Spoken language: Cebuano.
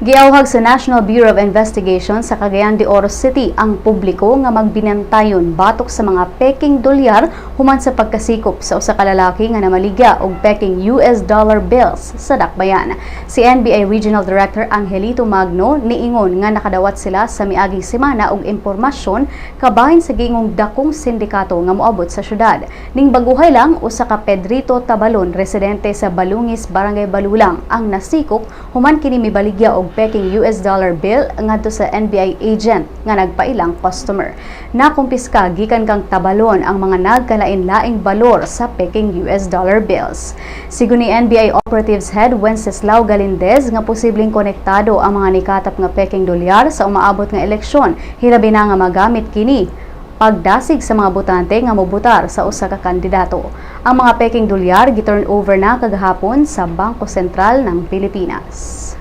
Giawhag sa National Bureau of Investigation sa Cagayan de Oro City ang publiko nga magbinantayon batok sa mga peking dolyar human sa pagkasikop sa usa ka lalaki nga namaligya og peking US dollar bills sa Dakbayan. Si NBI Regional Director Angelito Magno niingon nga nakadawat sila sa miaging semana og impormasyon kabahin sa giingong dakong sindikato nga moabot sa syudad. Ning baguhay lang, usa ka Pedrito Tabalon, residente sa Balungis, Barangay Balulang, ang nasikop human kini mibaligya og peking US dollar bill ngadto sa NBI agent nga nagpailang customer. Nakumpiska gikan kang Tabalon ang mga nagkalain-laing balor sa peking US dollar bills. Sigon ni NBI Operatives Head Wenceslao Galindez nga posibleng konektado ang mga nikatap nga peking dolyar sa umaabot nga eleksyon, hilabi na nga magamit kini pagdasig sa mga botante nga mobutar sa usa ka kandidato. Ang mga peking dolyar gi-turn over na kagahapon sa Bangko Sentral ng Pilipinas.